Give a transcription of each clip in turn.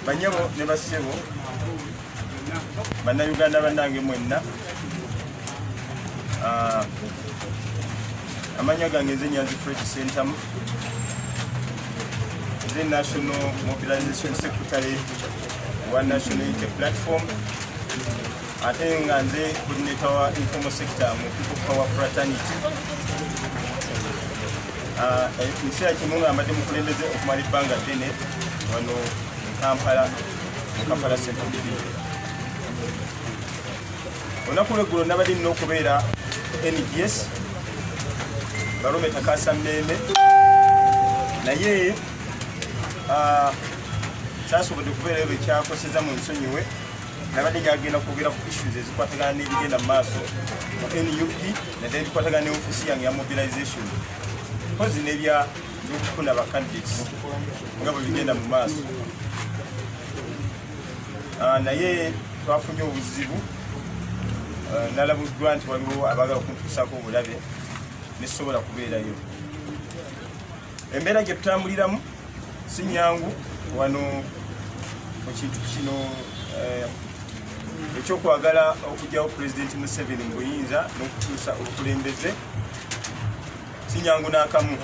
Banyabo ne bassebo, Bannayuganda bannange mwenna, amannya gange nze Nyanzi Fred Sentamu, nze National Mobilization Secretary wa National Unity Platform, ate nga nze coordinator wa informal sector mu People Power Fraternity. Mu kiseera kimu nga mbadde mukulembeze okumala ebbanga ddene wano mu Kampala, mu Kampala Central Division. Olunaku lweggulo nabadde nina okubeera NGS Barometa Kasa Mmeeme, naye kyasobodde okubeerayo bekyakoseza mu nsonyiwe. Nabadde gyagenda kwogera ku issues ezikwatagana n'ebigenda mu maaso mu NUP, naddala ebikwatagana ne ofiisi yange ya mobilization, mpozi n'ebya byokufuna ba candidates nga bwe bigenda mu maaso. Naye twafunye obuzibu. Nalabuddwa nti waliwo abaagala okuntuusaako obulabe, nesobola kubeerayo. Embeera gye tutambuliramu si nyangu wano mu kintu kino ekyokwagala okugyawo Pulezidenti Museveni mu buyinza n'okukyusa obukulembeze. Si nyangu n'akamu.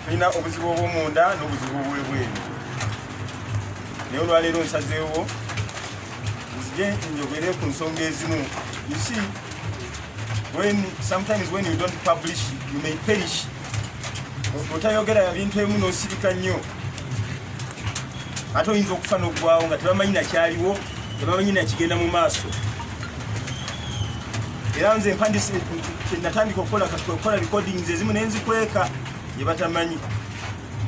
Tulina obuzibu obw'omunda n'obuzibu obw'ebweru, naye olwaleero nsazeewo nzije njogere ku nsonga ezimu. You see, when sometimes when you don't publish, you may perish. Otayogera bintu ebimu n'osirika nnyo, ate oyinza okufa n'oggwawo nga tebamanyi nakyaliwo, tebamanyi nakigenda mu maaso. Era nze mpandise, natandika okukola kati okukola recordings ezimu nenzikweka gye batamanyi.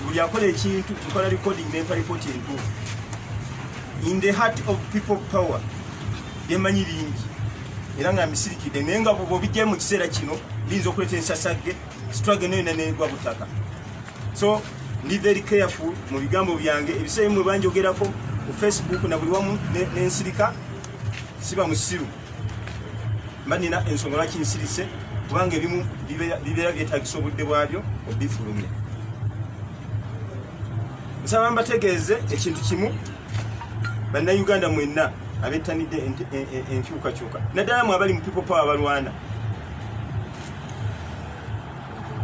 Buli akola ekintu nkola recording nempa report entuufu. In the heart of People Power, byemanyi bingi era nga mbisirikidde, naye nga bwobijjayo mu kiseera kino biyinza okuleeta ensasagge, struggle neyona negwa butaka. So ndi very careful mu bigambo byange. Ebiseera bimwe banjogerako ku Facebook na buli wamu nensirika. Siba musiru, mba nina ensonga lwaki nsirise, kubanga ebimu bibeera byetagisa obudde bwabyo obifulumya. Nsaba mbategeeze ekintu kimu, Bannayuganda mwenna abettanidde enkyukakyuka, naddala mwe abali mu People Power abalwana.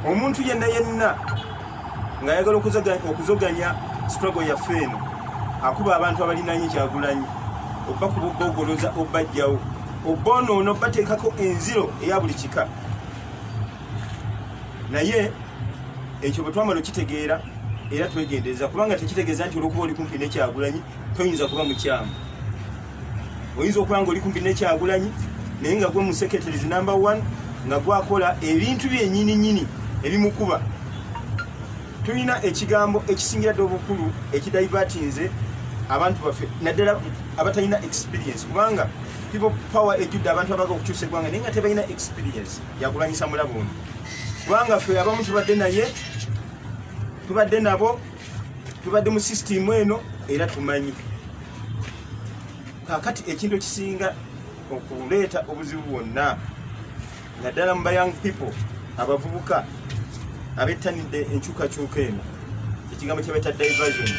Omuntu yenna yenna ng'ayagala okuzoganya struggle yaffe eno, akuba abantu abalinanye Kyagulanyi, oba kubogoloza, obajjawo, obonoono, bateekako enziro eya buli kika. Naye ekyo bwe twamala okitegeera, era twegendereza, kubanga tekitegeeza nti olwokuba oli kumpi nekyagulanyi toyinza kuba mukyamu. Oyinza okuba nga oli kumpi nekyagulanyi, naye nga gwe mu secretaries number one, nga gwakola ebintu byenyini nyini ebimukuba. Tulina ekigambo ekisingira ddala obukulu ekidivertinze abantu baffe, naddala abatalina experience, kubanga People Power ejjudde abantu abaga okukyusa eggwanga naye nga tebalina experience yakulwanyisa mulabo ono, kubanga ffe abamu tubadde naye, tubadde nabo, tubadde mu sisitimu eno era tumanyi. Kakati ekintu ekisinga okuleeta obuzibu bwonna, naddala mu ba young people, abavubuka abettanidde enkyukakyuka eno, ekigambo kyebaita diversion,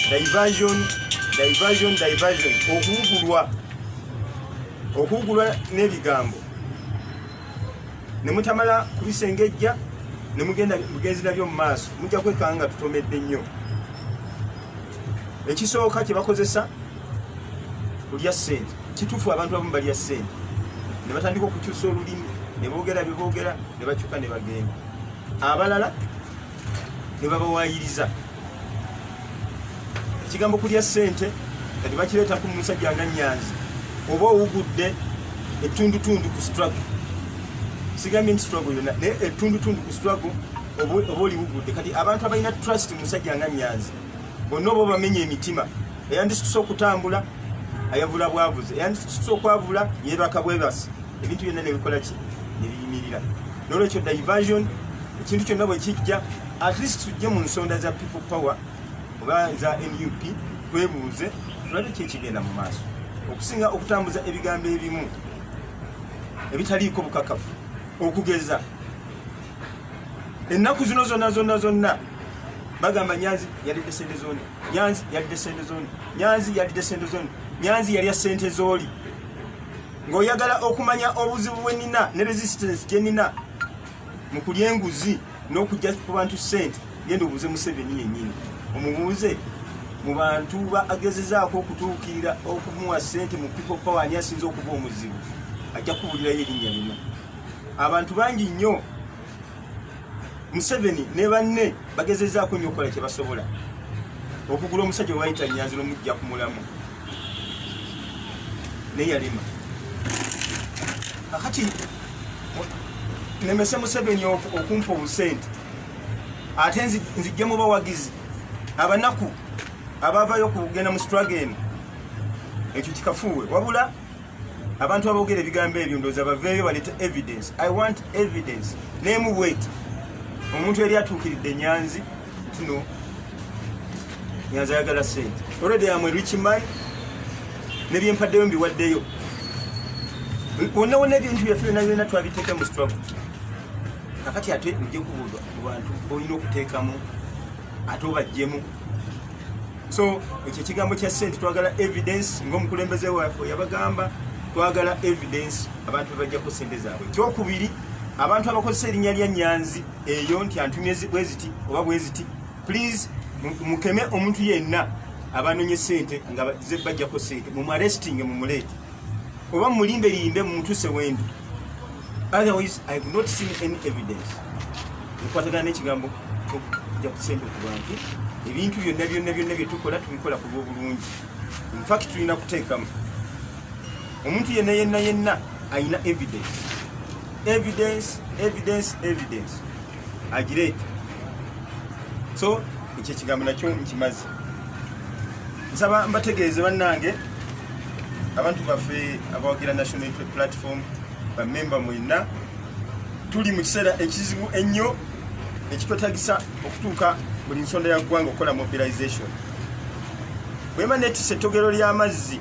diversion, diversion, diversion, okuwugulwa, okuwugulwa n'ebigambo ne mutamala kubisengejja ne mugenda bugenzi nabyo mu maaso, mujja kwekanga nga tutomedde nnyo. Ekisooka kye bakozesa kulya ssente. Kituufu, abantu abamu balya ssente ne batandika okukyusa olulimi, ne boogera bye boogera, ne bakyuka ne bagenda. Abalala ne babawaayiriza. Ekigambo kulya ssente kati bakireeta ku musajja nga Nyanzi, oba owugudde ettundutundu ku struggle. Sigambye nti struggle yonna, naye ettundutundu ku struggle oba oliwugudde. Kati abantu abalina trust mu musajja nga Nyanzi bonna oba obamenya emitima. Eyandisituse okutambula ayavula bwavuze, eyandisituse okwavula yeebaka bwebasi, ebintu byonna nebikola ki, nebiyimirira. Nolwekyo diversion, ekintu kyonna bwe kijja, at least tujje mu nsonda za People Power oba za NUP, twebuuze tulabe ki ekigenda mu maaso, okusinga okutambuza ebigambo ebimu ebitaliiko bukakafu. Okugeza Ennaku zino zonna zonna zonna bagamba Nyanzi yalidde sente zoni, Nyanzi yalidde sente zoni, Nyanzi yalidde sente zoni, Nyanzi yalya sente zoli. Ng'oyagala okumanya obuzibu bwe nina ne resistance gye nina mu kulya enguzi n'okujja ku bantu sente, genda obuuze Museveni yennyini, omubuuze mu bantu ba agezezaako okutuukirira okumuwa sente mu People Power ani asinza okuba omuzibu, ajja kubuulirayo erinnya limu. Abantu bangi nnyo Museveni ne banne bagezezaako nnyo okukola kye basobola okugula omusajja webayita Nyanzi n'omujja ku mulamu, naye yalema. Kakati nemese Museveni okumpa obusente, ate nzijje mu bawagizi abanaku abavayo okugenda mu struggle eno, ekyo kikafuuwe. Wabula abantu aboogera ebigambo ebyo ndowooza baveeyo baleete evidence. I want evidence nemu bweti omuntu eri atuukiridde Nyanzi nti no, Nyanzi ayagala sente. Already am a rich man, nebyempaddeyo mbiwaddeyo wonna wonna, ebintu byaffe byonna byonna twabiteeka mu struggle. Kakati ate ojje kubuulwa ku bantu olina okuteekamu ate obajjemu. So ekyo ekigambo kya sente, twagala evidence. Ngaomukulembeze waffe yabagamba, twagala evidence abantu bebajjako sente zaabwe. Ekyokubiri, abantu abakozesa erinnya lya Nyanzi eyo nti antumye bwe ziti oba bwe ziti, please mukeme omuntu yenna abanonye sente nga ze bajjako sente, mumuarrestinge, mumuleete oba mulimbe limbe mumutuse wendi. Otherwise I have not seen any evidence ekwatagana n'ekigambo kyokujja ku sente ku bantu. Ebintu byonna byonna byonna byetukola tubikola ku lw'obulungi. Infact tulina kuteekamu omuntu yenna yenna yenna ayina evidence, evidence, evidence, evidence agireete. So ekyo ekigambo nakyo nkimaze. Nsaba mbategeeze bannange, abantu baffe abawagira National Unity Platform, bamemba mwenna, tuli mu kiseera ekizibu ennyo ekitwetagisa okutuuka buli nsonda ya ggwanga okukola mobilization. Bwema netisa ettogero ly'amazzi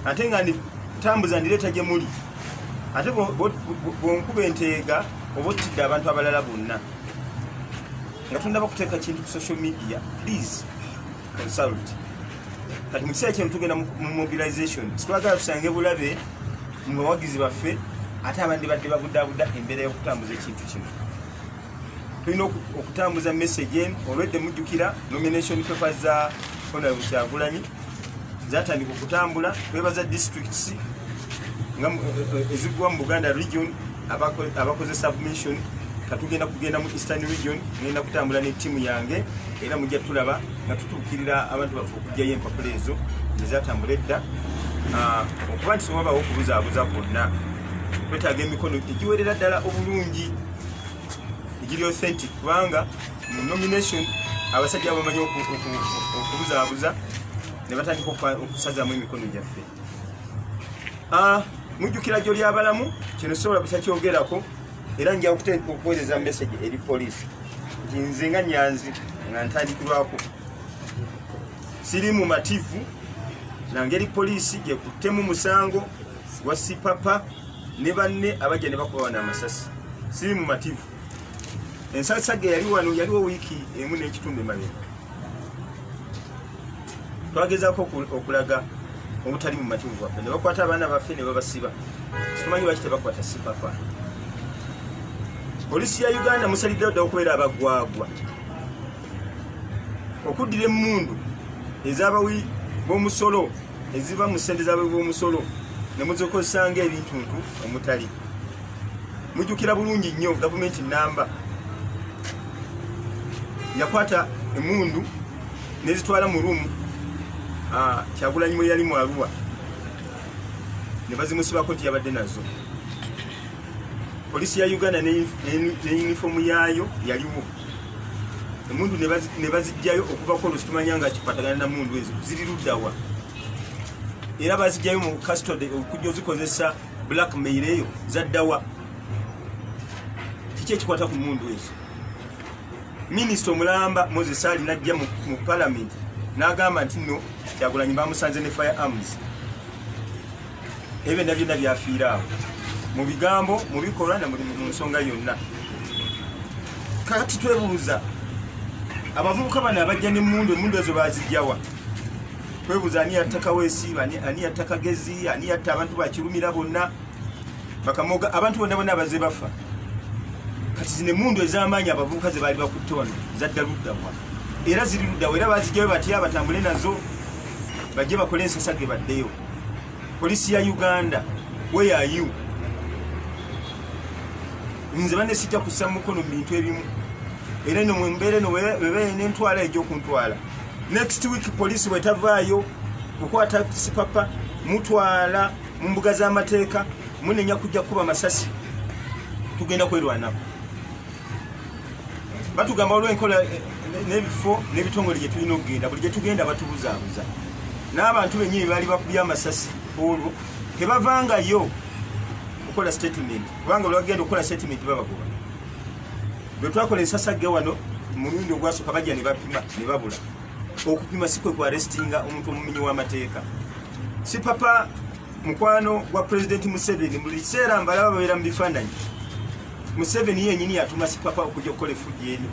ate nga nditambuza ndireeta gye muli, ate bwonkuba enteega oba ottidde abantu abalala bonna. Nga tondaba kuteeka kintu ku social media, please consult. Kati mu kiseera kino tugenda mu mobilization, sitwagala tusange bulabe mu bawagizi baffe ate abandi badde babudaabuda embeera y'okutambuza ekintu kino. Tulina okutambuza message eno. Olwedde mujjukira nomination papers za Honorable Kyagulanyi zatandika okutambula. Twebaza districts nga ezigwa mu Buganda region abakoze submission. Katugenda kugenda mu Eastern Region, ngenda kutambula ne ttiimu yange era mujja tulaba nga tutuukirira abantu baffe okugjayo empapula ezo ezatambula edda. Okuba nti tewabawo okubuzaabuza kwonna, twetaaga emikono egiwerera ddala obulungi egiri authentic, kubanga mu nomination abasajja bamanyi okubuzaabuza ne batandika okusazaamu emikono gyaffe. Mujjukira gyo lyabalamu kino sobola butakyogerako, era nja okuweereza message eri poliisi nti nze nga Nyanzi nga ntandikirwako siri mu mativu nangeri poliisi gyekuttemu musango gwa Sipapa ne banne abajja ne bakuba wano amasasi. Siri mu mativu. Ensasage yali wano, yaliwo wiiki emu n'ekitundu emabega. Twagezaako okulaga obutali mu mativu bwaffe ne bakwata abaana baffe ne babasiba. Situmanyi lwaki tebakwata Sipapa. Poliisi ya Uganda, musaliddewo dda okubeera abagwagwa okuddira emmundu ez'abawi b'omusolo, eziva mu ssente z'abawi b'omusolo, ne muzikozesa ng'ebintuntu omutali. Mujjukira bulungi nnyo gavumenti namba yakwata emundu nezitwala mu rumu Kyagulanyi mwe yali mu Arua ne bazimusibako nti yabadde nazo. Poliisi ya Uganda ne yunifoomu yaayo yaliwo, emundu ne bazijjayo. Okuvako olwo situmanya nga kikwatagana na mundu ezo ziri luddawa, era bazijjayo mu custody okujja ozikozesa blackmail. Eyo zaddawa? Kiki ekikwata ku mundu ezo? Minisita omulamba Moses Ali najja mu parliament n'agamba nti nno Kyagulanyi bamusanze ne fire arms. Ebyo byonna byonna byafiira awo mu bigambo, mu bikolwa na mu nsonga yonna. Kakati twebuuza abavubuka bano abajja n'emmundu, emmundu ezo bazijjawa? Twebuuza ani yatta Kaweesi, ani yatta Kagezi, ani yatta abantu bakirumira bonna, bakamoga, abantu bonna bonna abazze bafa. Kati zino emmundu ez'amaanyi abavubuka ze baali bakutte wano zadda luddawa era ziri luddawa era bazijjayo batya batambule nazo bajje bakole ensasage baddeyo? Polisi ya Uganda, where are you? Nze banne sijja kussa mukono mu bintu ebimu, era eno mumbeera eno weba nentwala egyokuntwala next week. Polisi bwetavaayo kukwata Sipapa, mutwala mu mbuga z'amateeka, munenya kujja kukuba masasi, tugenda kwerwanako. Batugamba waliwo enkola n'ebifo n'ebitongole gye tulina okugenda. Buli gye tugenda batubuzaabuza, n'abantu bennyini baali bakubye amasasi olwo tebavangayo kukola statement, kubanga lwagenda okukola statement babagoba. Bwe twakola ensasagge wano mulundi ogwasooka, bajja ne bapima ne babula. Okupima si kwe kwarestinga omuntu omumenyi w'amateeka. Sipapa mukwano gwa Pulezidenti Museveni, buli kiseera mbalaba babeera mu bifaananyi. Museveni yenyini yatuma Sipapa okujja okukola effujjo eno.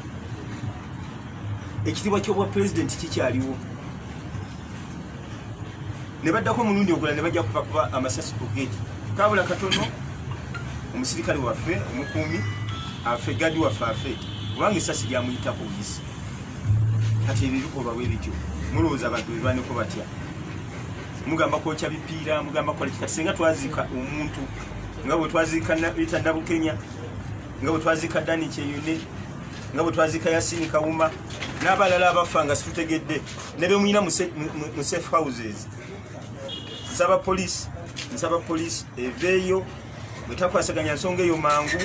Ekitiibwa ky'obwa pulezidenti kikyaliwo? Ne baddako omulundi ogula ne bajja kubakuba amasasi ku geeti, kabula katono omusirikale waffe omukuumi afe, gadi waffe afe, kubanga esasi lyamuyitako buyisi. Kati ebyo bikolwa bwe bityo, mulowooza abantu berwaneko batya? Mugamba kwokya bipiira, mugamba kukola kikati. Singa twaziika omuntu nga bwe twaziika Rita Nabukenya, nga bwe twaziika Dani Kyeyune, nga bwe twaziika Yasini Kawuma n'abalala abafa nga situtegedde ne bemuyina mu safe houses. Nsaba poliisi, nsaba poliisi eveeyo. Bwe takwasaganya nsonga eyo mangu,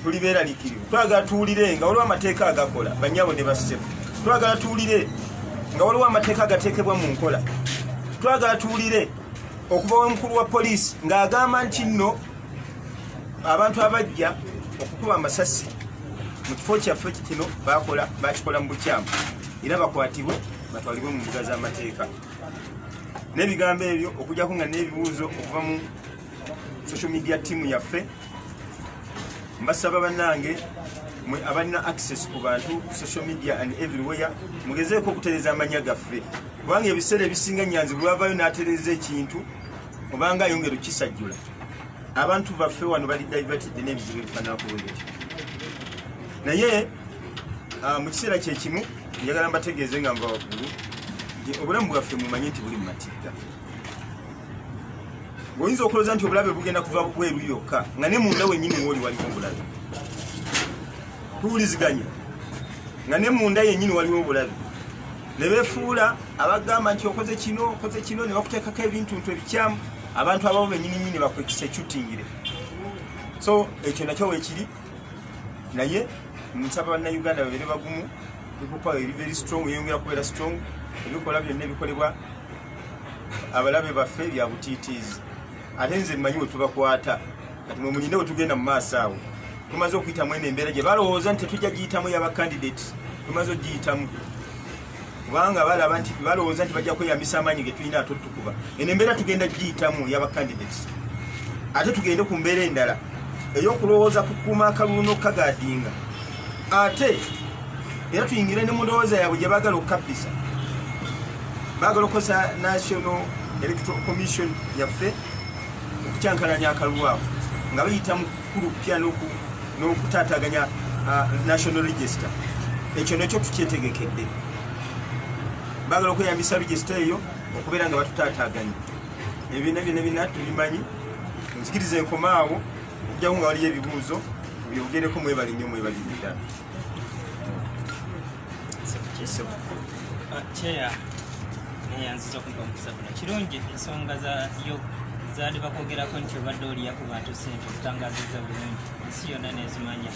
tuli beeralikirivu. Twagala tuwulire nga waliwo amateeka agakola. Banyabo ne bassebo, twagala tuwulire nga waliwo amateeka agateekebwa mu nkola. Twagala tuwulire okuva w'omukulu wa poliisi ng'agamba nti nno abantu abajja okukuba amasasi mu kifo kyaffe kino bakola bakikola mu bukyamu, era bakwatibwe batwalibwe mu mbuga z'amateeka. N'ebigambo ebyo, okujjako nga n'ebibuuzo okuva mu social media team yaffe, mbasaba bannange mwe abalina access ku bantu ku social media and everywhere, mugezeeko okutereeza amanya gaffe, kubanga ebiseera ebisinga Nyanzi bwewavayo n'atereeza ekintu obanga ayongera okukisajjula. Abantu baffe wano bali diverted n'ebizibu ebifaananako bwe bityo. Naye mu kiseera kyekimu njagala mbategeeze nga nva waggulu nti obulamu bwaffe mumanye nti buli mu matigga. Oyinza okulowooza nti obulabe bugenda kuva bweru yokka, nga ne munda wennyini wooli waliwo obulabe. Tuwuliziganye, nga ne munda yennyini waliwo obulabe, ne beefuula abagamba nti okoze kino, okoze kino, ne bakuteekako ebintu ntu ebikyamu, abantu ababo bennyini nyini bakuexecutingire. So ekyo nakyo weekiri, naye nsaba bannayuganda babeere bagumu. People Power eri very strong, eyongera kubeera strong. Ebikola byonna ebikolebwa abalabe baffe bya butiitiizi, ate nze mmanyi we tubakwata. Kati mwe mulinde we tugenda mu maaso awo. Tumaze okuyitamu eno embeera gye balowooza nti tetujja giyitamu yaba candidate, tumaze ogiyitamu, kubanga balaba nti balowooza nti bajja kweyambisa amaanyi ge tulina ate otukuba. Eno embeera tugenda giyitamu yaba candidates, ate tugende ku mbeera endala ey'okulowooza kukuuma akalulu n'okukagadinga, ate era tuyingire ne mu ndowooza yaabwe gye baagala okukabbisa. Baagala okukozesa National Electoral Commission yaffe okukyankalanya akalulu ako nga bayita mu kulupya n'okutaataganya national register. Ekyo nakyo tukyetegekedde. Baagala okweyambisa register eyo okubeera nga batutaataganya. Ebibiina byonna byonna tubimanyi. Nzikiriza enkomaawo, okujjako nga waliyo ebibuuzo byogereko. Mwebale nnyo, mwebali ddala. Chair, neyanziza okumpa omukisa guno. Kirungi ensonga yo zaali bakwogerako nti obadde oliya ku bantu ssente, ozitangaziza bulungi ensi yonna nezimanya,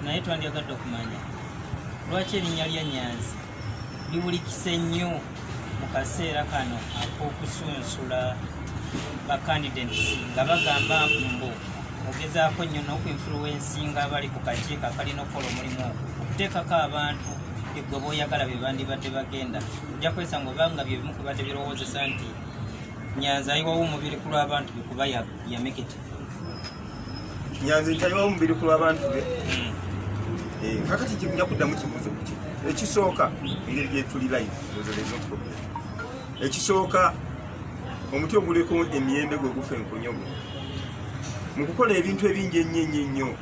naye twandyagadde okumanya lwaki erinnya lya Nyanzi liwulikise nnyo mu kaseera kano ak'okusunsula ba candidates, nga bagamba mbu ogezaako nnyo n'okuinfluencinga abali ku kakiiko akalina okukola omulimu ogwo okuteekako abantu eggwe b'oyagala be bandibadde bagenda. Ojja kwesanga obanga bye bimu kubadde birowoozesa nti Nyanzi ayiwawo omubiri ku lw'abantu be kuba yamekete. Nyanzi ntayiwawo omubiri ku lw'abantu be. Kakati nja kuddamu kibuuzo ku kibuuzo ekisooka, engeri gyetuli live ozolezo problem. Ekisooka, omuti oguliko emiyembe gwe gufa enkonyogo. Mu kukola ebintu ebingi ennyo ennyo ennyo,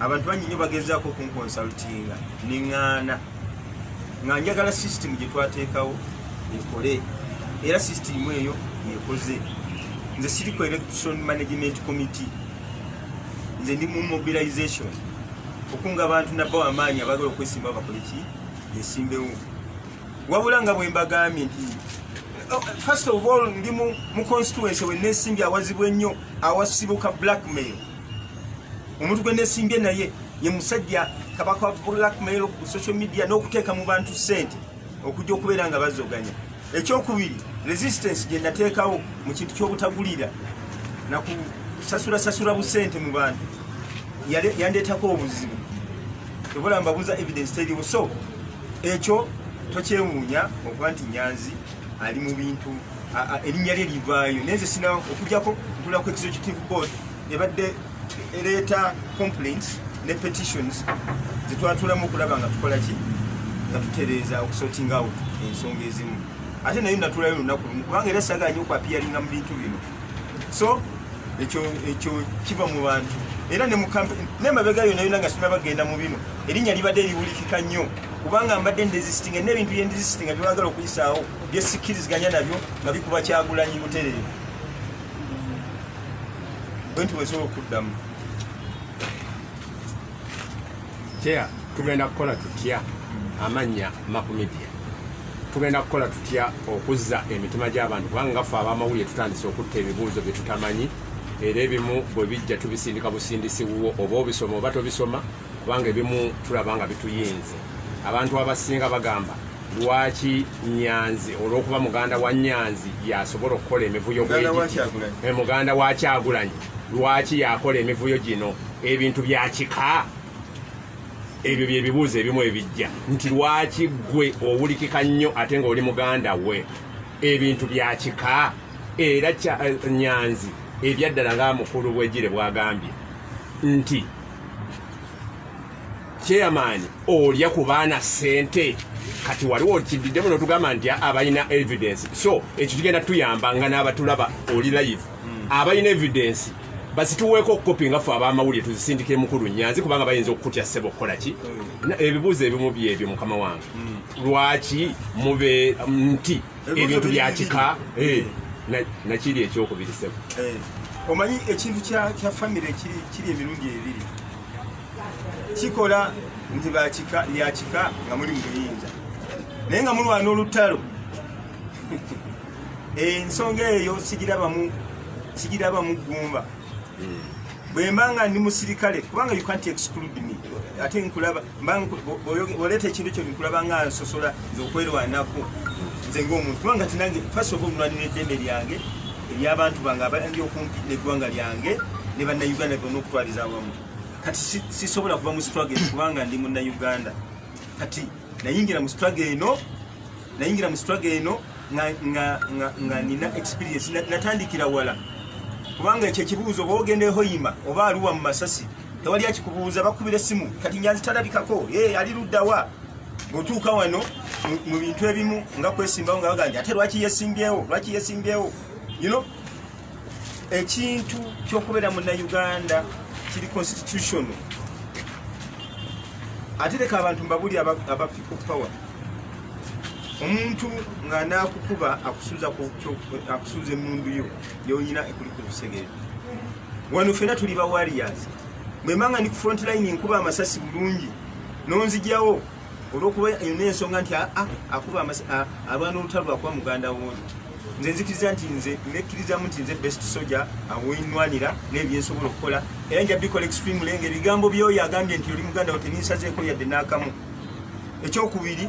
abantu bangi nnyo bagezaako okunconsultinga, neŋŋaana nga njagala system gye twateekawo ekole, era system eyo yekoze. Nze siri ku election management committee, nze ndi mu mobilization okunga abantu nabbawo amaanyi abagala okwesimbawo bakole ki, esimbewo. Wabula nga bwe mbagambye nti, oh, first of all, ndi mu constituency we nesimbye awazibu ennyo, awasibuka blackmail. Omuntu gwe nesimbye naye ye musajja kabaka wa blackmail ku social media n'okuteeka mu bantu ssente okujja okubeera nga bazoganya. Ekyokubiri, resistance gye nateekawo mu kintu ky'obutagulira nakusasulasasula busente mu bantu yandeetako obuzibu. Ebola mbabuuza, evidence teriwo. So ekyo tokyewuunya okuba nti Nyanzi ali mu bintu, erinnya lye livaayo, naye nze sina okujjako ntula ku executive board ebadde ereeta complaints ne petitions zetwatulamu okulaba nga tukola ki, nga tutereeza okusorting out ensonga ezimu. Ate naye natulayo olunaku lumu kubanga era sagala nnyo okuappearinga mu bintu bino. So ekyo kiva mu bantu, era ne mu nemabega yonna yonna nga sinabagenda mu bino, erinnya libadde liwulikika nnyo kubanga mbadde nresistinga n'ebintu byenresistinga byebagala okuyisaawo byesikkiriziganya nabyo nga bikuba Kyagulanyi butereevu. Bwe nti bwesobola okuddamu. Chair, tugenda kukola tutya, amannya Makumedia, tugenda kukola tutya okuzza emitima gy'abantu? Kubanga nga ffe abamawulire tutandise okutta ebibuuzo bye tutamanyi, era ebimu bwe bijja tubisindika busindisi wuwo, oba obisoma oba tobisoma, kubanga ebimu tulaba nga bituyinze. Abantu abasinga bagamba, lwaki Nyanzi, olw'okuba muganda wa Nyanzi yasobola okukola emivuyo? Muganda wa bwegiti? Kyagulanyi. Muganda wa Kyagulanyi, lwaki yakola emivuyo gino? Ebintu bya kika ebyo byebibuuzo ebimu ebijja nti lwaki gwe owulikika nnyo ate ng'oli muganda we? Ebintu bya kika. Era Nyanzi ebyaddala nga mukulu bwegire bwagambye nti chairman olya ku baana ssente, kati waliwo kididdemu notugamba nti abalina evidence. So ekyo kigenda tuyamba nga n'abatulaba oli live, abalina evidence basituweeko kopi nga ffe abamawulire tuzisindikire mukulu Nyanzi, kubanga bayinza okukutya ssebo okukola ki. Ebibuuzo ebimu byebyo, mukama wange, lwaki mube nti Ebibuuzo ebintu biri bya bibiri. kika? Nakiri ekyokubiri, ssebo. Omanyi ekintu kya famire kiri emirundi ebiri. Kikola nti bakika lyakika nga muli mu buyinza, naye nga mulwana olutalo. Ensonga eyo sigirabamu ggumba. Bwe mba nga ndi musirikale, kubanga you can't exclude me, ate nkulaba mba bw'oleeta ekintu ekyo nkulaba nga nsosola nze okwerwanako nze ng'omuntu, kubanga ti nange first of all nwanira eddembe lyange, ery'abantu bange abandi okumpi n'eggwanga lyange ne Bannayuganda bonna okutwaliza awamu. Kati sisobola kuva mu struggle eno kubanga ndi Munnayuganda. Kati nayingira mu struggle eno nga nina experience. Natandikira wala, kubanga ekyo ekibuuzo oba ogenda ehoyima oba aluwa mu Masasi, tewali akikubuuza, bakubira essimu, kati Nyanzi talabikako, ali luddawa? Bw'otuuka wano mu bintu ebimu nga kwesimbawo, nga bagamba nti ate lwaki yesimbyewo, lwaki yesimbyewo? Ekintu ky'okubeera Munnayuganda kiri constitutional. Ate leka abantu mbabuli aba people power, omuntu ng'anaakukuba akusuuza akusuuza emmundu yo yoyina ekuli ku lusegere. Wano ffena tuli ba warriors. Bwemba nga ndi ku front line nkuba amasasi bulungi, nonzigyawo olwokuba yonna ensonga nti aa akuba abaana olutalo lwakuba muganda wooli. Nze nzikiriza nti nze nekkirizamu nti nze best soldier awenwanira n'ebyensobola okukola, era nja bikola extremely nga ebigambo byoyo agambye nti oli muganda wo tebinsazeeko yadde n'akamu. Ekyokubiri,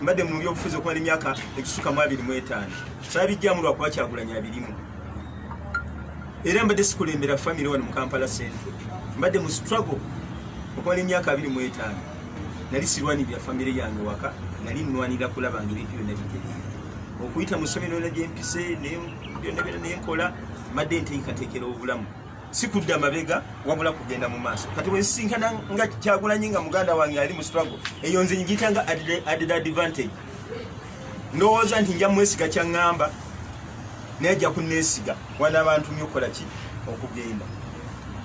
mbadde mu byobufuzi okumala emyaka egisuka mu 25. Saabijjamu lwakuba Kyagulanyi abirimu, era mbadde sikulembera famire wano mu Kampala Central. Mbadde mu struggle okumala emyaka 25. Nali sirwanirira famire yange waka, nali nnwanira kulaba nga ebintu byonna bitereera, okuyita mu ssomero lyonna gyempise, byonna byonna nenkola, mbadde nteekateekera obulamu. Si kudda mabega, wabula kugenda mu maaso. Kati bwensisinkana nga Kyagulanyi, nga muganda wange ali mu struggle eyo, nze ngiyita nga added advantage. Ndowooza nti nja mwesiga kyaŋŋamba, naye ajja kuneesiga wana abantu nyo okukola ki, okugenda.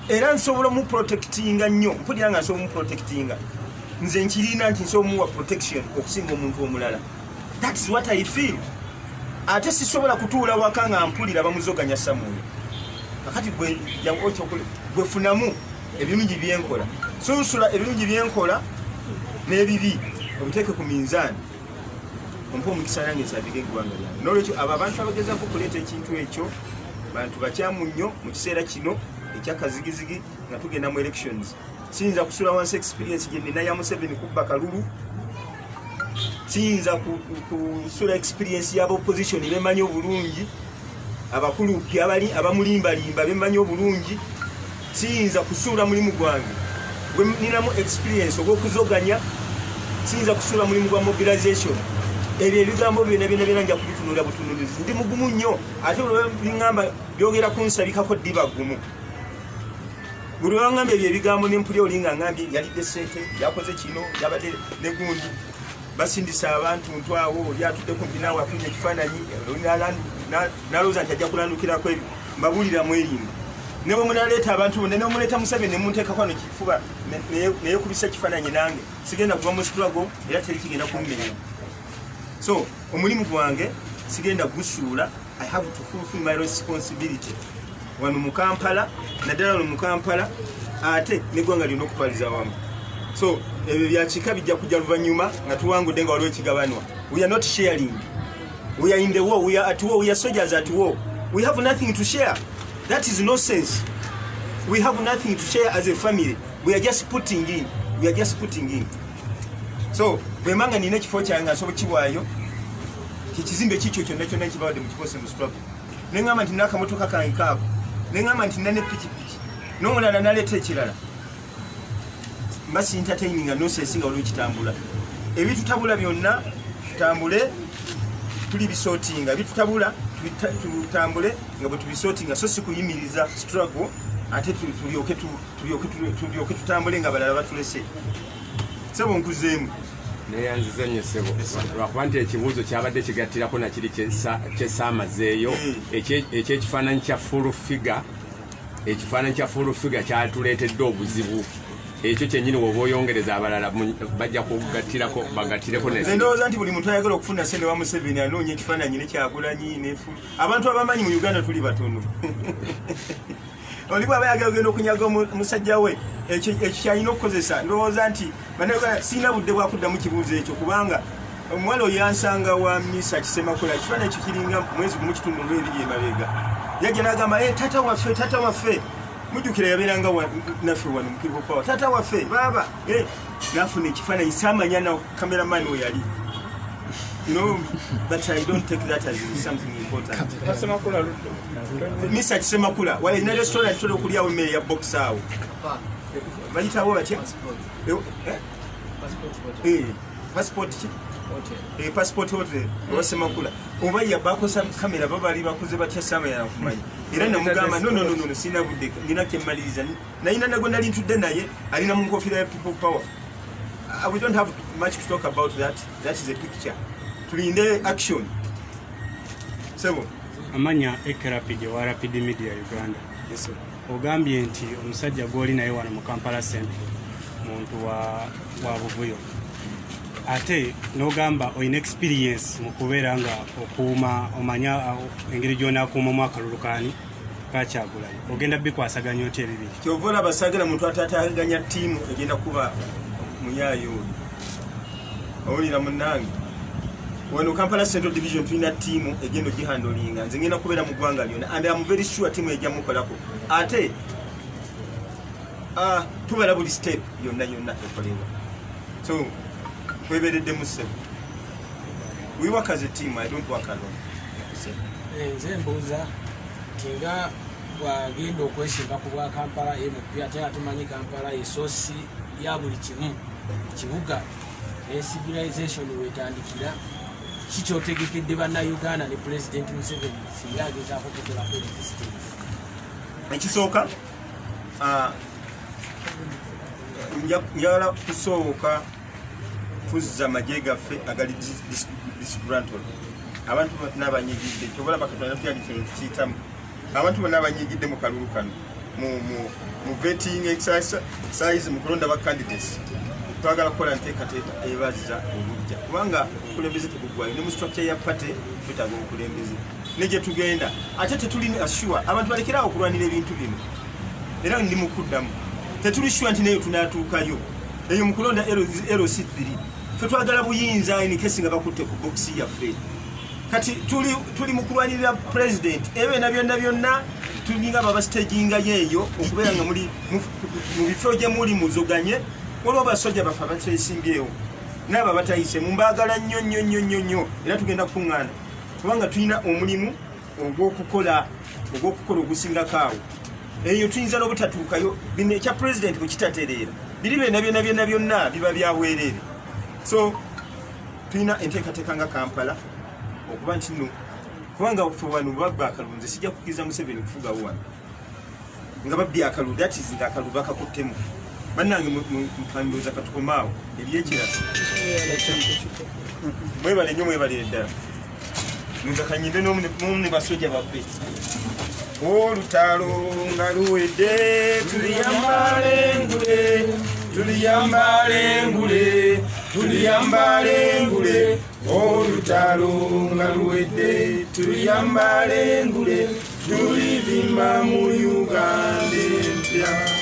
Era nsobola omuprotectinga nnyo, mpulira nga nsobola omuprotectinga. Nze nkirina nti nsobola omuwa protection okusinga omuntu omulala. That is what I feel. Ate sisobola kutuula waka nga mpulira bamuzoganya Samuel. Kakati gwe funamu ebirungi byenkola, sunsula ebirungi byenkola n'ebibi, obiteeke ku minzaani, ompa omukisa nange nsabike eggwanga lyange. Nolwekyo abo abantu abagezako okuleeta ekintu ekyo bantu bakyamu nnyo mu kiseera kino ekyakazigizigi nga tugenda mu elections. Siyinza kusula wansi experience gye nina ya Museveni kubba kalulu. Siyinza kusula experience y'aba opposition bemanyi obulungi, abakulu abali abamulimbalimba bemanyi obulungi. Siyinza kusuula mulimu gwange gwe ninamu experience ogw'okuzoganya. Siyinza kusuula mulimu gwa mobilization. Ebyo ebigambo byonna byonna byonna nja kubitunula butunulizi. Ndi mugumu nnyo, ate biŋŋamba byogera kunsabikako ddiba gumu. Buli lwaŋŋambye ebyo ebigambo nempulya oli nga ŋŋambye yalidde sente, yakoze kino, yabadde ne gundi, basindisa abantu ntwawo, oli atudde kumpi naawe afunye ekifaananyi, oli nalowooza nti ajja kulandukirako. Ebyo mbabuulira mwerimba. Ne bwe munaleeta abantu bonna, ne muleeta Museveni ne munteekako wano kifuba neyekubisa ekifaananyi, nange sigenda kuva mu struggle, era teri kigenda kummenya. So omulimu gwange sigenda gusuula. I have to fulfill my responsibility wano mu Kampala, naddala wano mu Kampala, ate neggwanga lyonna okutwaliza wamu. So ebyo byakika bijja kujja luvannyuma nga tuwangudde, nga waliwo ekigabanwa. We are not sharing. We are in the war. We are at war. We are soldiers at war. We have nothing to share. That is nonsense. We have nothing to share as a family. We are just putting in. We are just putting in. So bwembanga nina ekifo kyange nga nsobola kiwaayo, kyekizimbe kikyo kyonna kyonna kibawadde mukikose mu struggle, neŋŋamba nti nakamotoka kange kaako, neŋŋamba nti nina ne pikipiki, n'omulala naleeta ekirala, mba entertaining nonsense nga waliwo kitambula. Ebitutabula byonna tutambule tuli bisortinga. Bitutabula tutambule nga bwe tubisortinga, so si kuyimiriza struggle ate tulyoke tutambule nga balala batulese. Sebo, nkuzeemu. Neyanziza nnyo, ssebo, lwakuba nti ekibuuzo kyabadde kigattirako nakiri kyesaamazeeyo ekyekifaananyi kya Full Figure. Ekifaananyi kya Full Figure kyatuleetedde obuzibu. Ekyo kyennyini woba oyongereza abalala bajja kugattirako, bagattireko. Nze ndowooza nti buli muntu ayagala okufuna sente wa Museveni anoonya ekifaananyi nekyagulanyi nefu. Abantu abamanyi mu Uganda tuli batono. Oli bwaba ayagala ogenda okunyaga omusajja we, ekyo kyalina okukozesa. Ndowooza nti bannayuganda sirina budde bwakuddamu kibuuzo ekyo, kubanga omuwala oyo yansanga wa Misa Kisemakula. Ekifaananyi ekyo kiringa mwezi gumu kitundu olwebiri emabega. Yajja n'agamba, "Eh, taata waffe, taata waffe." Mujjukira yabeeranga naffe wano mu People Power. "Taata waffe, baaba." Eh, nafuna ekifaananyi, saamanya na cameraman we yali. But I don't take that as something important. Mr. Kisemakula, wala ina restaurant tolo okulyawo emmere ya box awo. Bayitawo batya? Eh, eh? Eh, Passport ki? Eh, Passport Hotel, owa Semakula. Oba ya bakosa kamera babali bakoze batya, sama ya kumanya. Era namugamba, "No, no, no, no, sina budde, nina kyemmaliriza." Nayina nago nali ntudde naye alina mu nkofiira ya People Power. We don't have much to talk about that. That is a picture. Tulinde action. Sebo. Amanya Ekerapid owa Rapid Media Uganda. Yes, sir. Ogambye nti omusajja gw'oli naye wano mu Kampala Central muntu wa buvuyo, ate n'ogamba olina experience mu kubeera nga okuuma, omanya engeri gy'onaakuumamu akalulu kaani kakyagulanyi. Ogenda bikwasaganya otya ebibiri? Kyova olaba saagala muntu atataganya ttiimu egenda kuba muyaayo oyo. Owulira munnange, wano Kampala Central Division tulina ttiimu egenda ogihandlinga. Nze ngenda kubeera mu ggwanga lyonna, and am very sure ttiimu ejja mukolako. Ate tubala buli step yonna yonna ekolebwa, so twebereddemu, ssebo. We work as a team. I don't work alone. Eh, nze mbuuza nti nga bwagenda okwesimba ku bwa Kampala MP, ate nga tumanyi Kampala e source ya buli kimu, kibuga ne civilization wetandikira, kikyotegekedde bannayuganda ne Pulezidenti Museveni singa agezaako kukolako resistance? Ekisooka, Ah, njagala kusooka kuzza magye gaffe agali disgruntled, abantu bonna abanyigidde. Kyobola bakatonda tuyandikino tukiyitamu, abantu bonna abanyigidde mu kalulu kano, mu vetting exercise, mu kulonda ba candidates. Twagala kukola nteekateeka ebazza obujja, kubanga obukulembeze tebuggwayo. Ne mu structure ya party twetaaga obukulembeze ne gye tugenda. Ate tetuli sure, abantu balekerawo okulwanira ebintu bino. Era ndi mukuddamu, tetuli sure nti neyo tunaatuukayo eyo mu kulonda LC3. Fe twagala buyinza in case nga bakutte ku bokisi yaffe. Kati tuli mu kulwanirira president. Ebyo byonna byonna byonna tulinga babastagingayo eyo okubeera nga muli mu bifo gye muli muzoganye. Waliwo basojja baffe abakyesimbyewo naabo abatayise, mumbaagala nnyo nnyo nnyo nnyo nnyo. Era tugenda kukuŋŋaana kubanga tulina omulimu ogw'okukola ogusingako awo. Eyo tuyinza n'obutatuukayo. Bino ekya president bwe kitatereera, biri byonna byonna byonna byonna biba byabwereere. So tulina enteekateeka nga Kampala okuba nti no, kubanga ffe wano babba akalulu, nze sijja kukkiriza Museveni kufugawo wano nga babbye akalulu. That is, nga akalulu bakakuttemu. Bannange, ndowooza katukomaawo. Eri ekirala, mwebale nnyo, mwebalire ddala. Nza kanyimbe n'omu ne basojja baffe. Olutalo nga luwedde, tuliyambala engule, tuliyambala engule, tuliyambala engule. Olutalo nga luwedde, tuliyambala engule, tulivimba mu Uganda empya.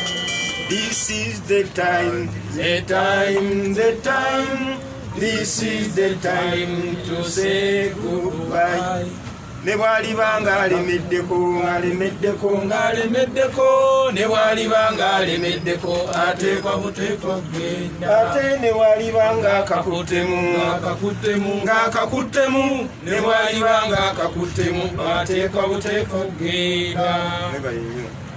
This is the time, the time, the time. This is the time to say goodbye. Ne bw'aliba ng'alemeddeko, ng'alemeddeko, ng'alemeddeko, ne bw'aliba ng'alemeddeko, ateekwa buteekwa kugenda. Ate ne bw'aliba ng'akakuttemu, ng'akakuttemu, ng'akakuttemu, ne bw'aliba ng'akakuttemu, ateekwa buteekwa kugenda. Mwebale nnyo.